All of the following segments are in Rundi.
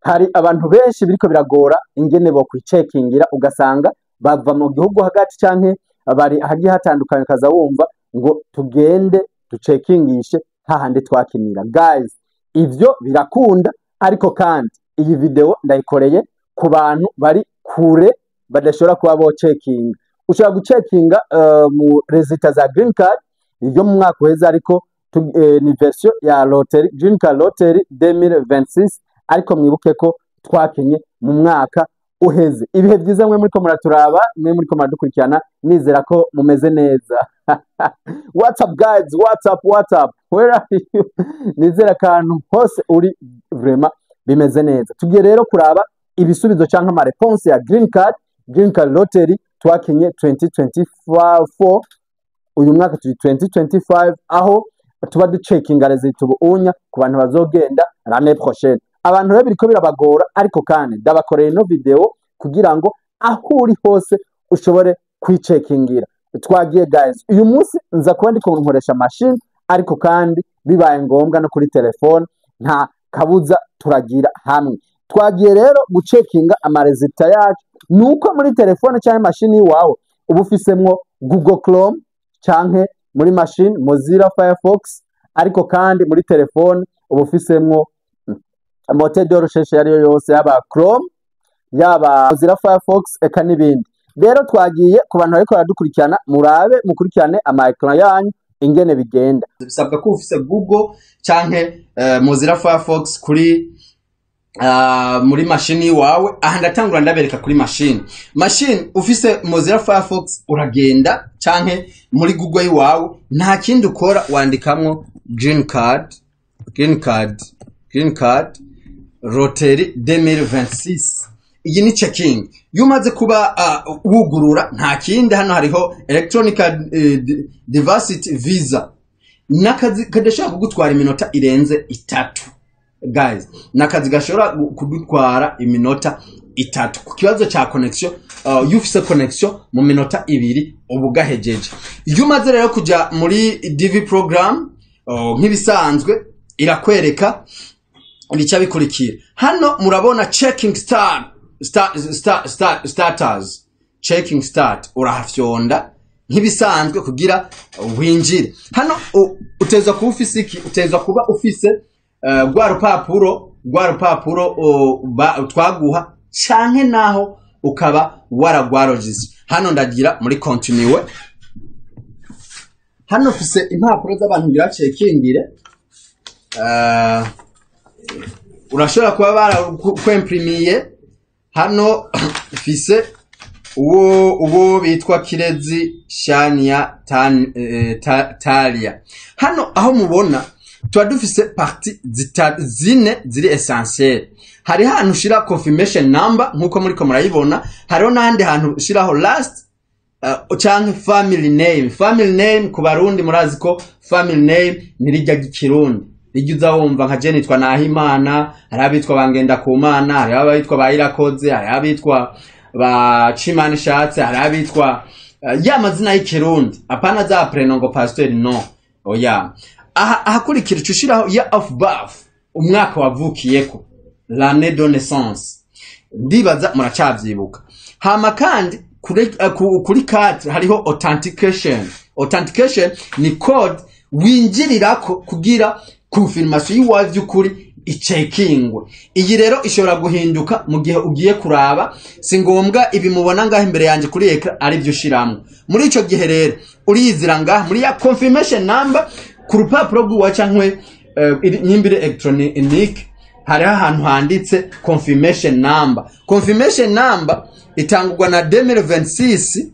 Hari abantu benshi biriko biragora ingene bokwicekingira, ugasanga bava mu gihugu hagati canke bari ahagiye hatandukanye, ukaza wumva ngo tugende ducekingishe hahandi twakinira. Guys, ivyo birakunda, ariko kandi iyi video ndayikoreye ku bantu bari kure badashobora kuba bocekinga. Ushobora gucekinga mu résultats za green card yo mu mwaka uheze, ariko ni version ya lottery, green card lottery 2026, ariko mwibuke ko twakinye mu mwaka uheze. Ibihe byiza mwe muriko muraturaba, mwe muriko muradukurikirana, nizera ko mumeze neza. What's up guys? What's up? What's up? Where are you? Nizera akantu hose uri vraiment bimeze neza. Tugiye rero kuraba ibisubizo canke ama réponses ya green card, green card lottery twakinye 2024. Uyu mwaka turi 2025, aho tuba ducekinga résultats ubu unya ku bantu bazogenda l'année prochaine. Abantu rero biriko birabagora, ariko kandi ndabakoreye ino video kugira ngo aho uri hose ushobore kwicekingira. Twagiye guys. Uyu munsi nza kuba ndiko nkoresha machine, ariko kandi bibaye ngombwa no kuri telefone nta kabuza, turagira hamwe. Twagiye rero gucekinga ama résultats yacu. Nuko muri telefone cyangwa machine iwawe uba ufisemwo Google Chrome, canke muri machine Mozilla Firefox, ariko kandi muri telefone uba ufisemwo moteur de recherche iyo ariyo yose, yaba Chrome, yaba Mozilla Firefox, eka n'ibindi. Rero twagiye ku bantu bariko baradukurikirana, murabe mukurikirane ama écran yanyu ingene bigenda. Bisabwa ko ufise Google canke Mozilla Firefox kuri muri mashini iwawe. Aha ndatangura ndabereka kuri mashini. Mashini ufise Mozilla Firefox, uragenda canke muri Google iwawe, nta kindi ukora, wandikamwo green card, green card, green card lottery 2026. Iyi ni checking. Iyo umaze kuba wugurura, nta kindi, hano hariho electronic diversity visa. Nakazi kadashobora kugutwara iminota irenze 3 guys, nakazi gashobora kudutwara iminota 3 ku kibazo ca connection. Iyo ufise connection, mu minota 2 uba ugahejeje. Iyo umaze rero kuja muri DV program, nk'ibisanzwe irakwereka ibica bikurikira. Hano murabona checking start, start, start, start, status, checking start. Urahafyonda nk'ibisanzwe kugira winjire hano. Uteza kuba ufise iki? Uteza kuba ufise rwa rupapuro twaguha, canke naho ukaba waragwarojise. Hano ndagira muri continue. Hano ufise impapuro z'abantu ngira cekingire. Urashobora kuba barakwemprimiye. Hano mfise uwo bitwa Kirezi Shania Talia. Hano aho mubona tuba dufise parties zine ziri essentiel. Hari hantu ushira confirmation number nkuko muriko murayibona, hariho n'ahandi hantu ushiraho last canke family name. Family name ku Barundi, murazi ko family name nirijya ry'ikirundi rijya uza wumva nka je nitwa Nahimana, hari abitwa Bangenda Kumana, hari abitwa Bayirakoze, hari abitwa ba Chimana Ishatse, hari abitwa ya mazina y'ikirundi, apana za prénom ngo pasteur, no, oya. Aha ahakurikira ico ushiraho year of birth, umwaka wavukiyeko, l'année de naissance, ndibaza muracavyibuka. Hama kandi kuri card hariho authentication. Authentication ni code winjirirako kugira confirmation y'iwawe vy'ukuri icekingwe. Iyi rero ishobora guhinduka mu gihe ugiye kuraba. Si ngombwa ibi mubona ngaho imbere yanjye kuri écran ari byo ushiramwo. Muri ico gihe rero uriyizira ngaha muri ya confirmation number ku rupapuro rw'iwawe canke nyimbire electronic, hariho ahantu handitse confirmation number. Confirmation number itangurwa na 2026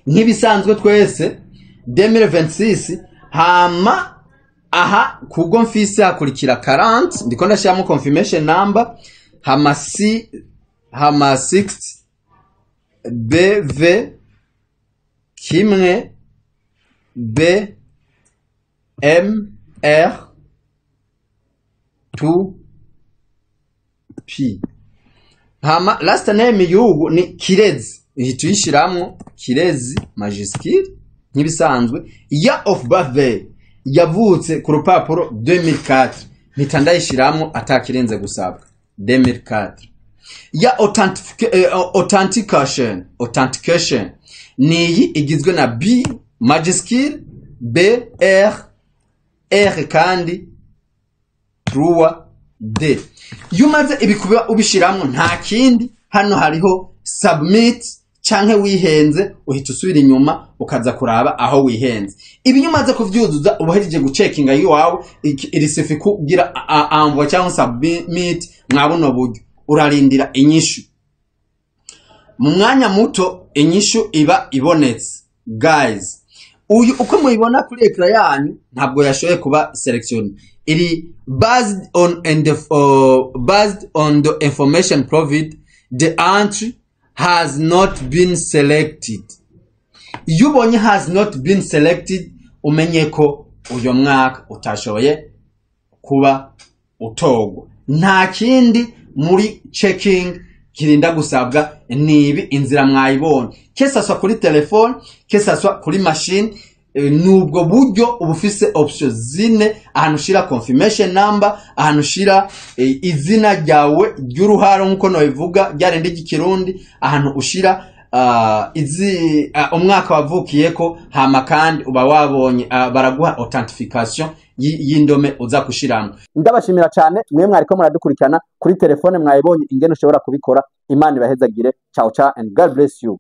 nk'ibisanzwe twese, 2026. Hama aha kugo mfise hakurikira 40, ndiko ndashiramo confirmation number, hama C, hama 6 BV 1 B M R 2 P. Hama last name y'ubu ni Kirezi, ihita uyishiramwo Kirezi majuscule nk'ibisanzwe. Year of birthday, yavutse ku rupapuro 2004, mpita ndayishiramwo atakirenze gusabwa. 2004. Ya authentication niyi igizwe na B majuscule, B, R, R kandi 3 D. Iyo umaze ibi kuba ubishiramwo, nta kindi, hano hariho submit, canke wihenze uhita usubira inyuma ukaza kuraba aho wihenze. Ibi iyo umaze kuvyuzuza, uba uhejeje gucekinga iwawe. Iri sifi kugira envoi cyangwa submit mwa buno buryo, urarindira inyishu. Mu mwanya muto inyishu iba ibonetse. Guys, uyu uko muyibona kuri écran yanyu, ntabwo yashoboye kuba selection. Iri based on the information provided, the entry has not been selected. Iyo ubonye "has not been selected", umenye ko uyo mwaka utashoboye kuba utogwa. Nta kindi muri checking kirinda gusabwa, nibi inzira mwayibonye, que ça soit kuri telefone, que ça soit kuri machine. Nubwo buryo uba ufise option zine: ahantu ushira confirmation number, ahantu ushira izina ryawe ry'uruharo nkuko nobivuga ryarindi ry'ikirundi, ahantu ushira izi umwaka wavukiyeko. Hama kandi uba wabonye baraguha authentification y'indome uza gushiramwo. Ndabashimira cyane mwe mwariko muradukurikirana kuri telefone. Mwayibonye ingene ushobora kubikora. Imana ibahezagire. Ciao ciao and God bless you.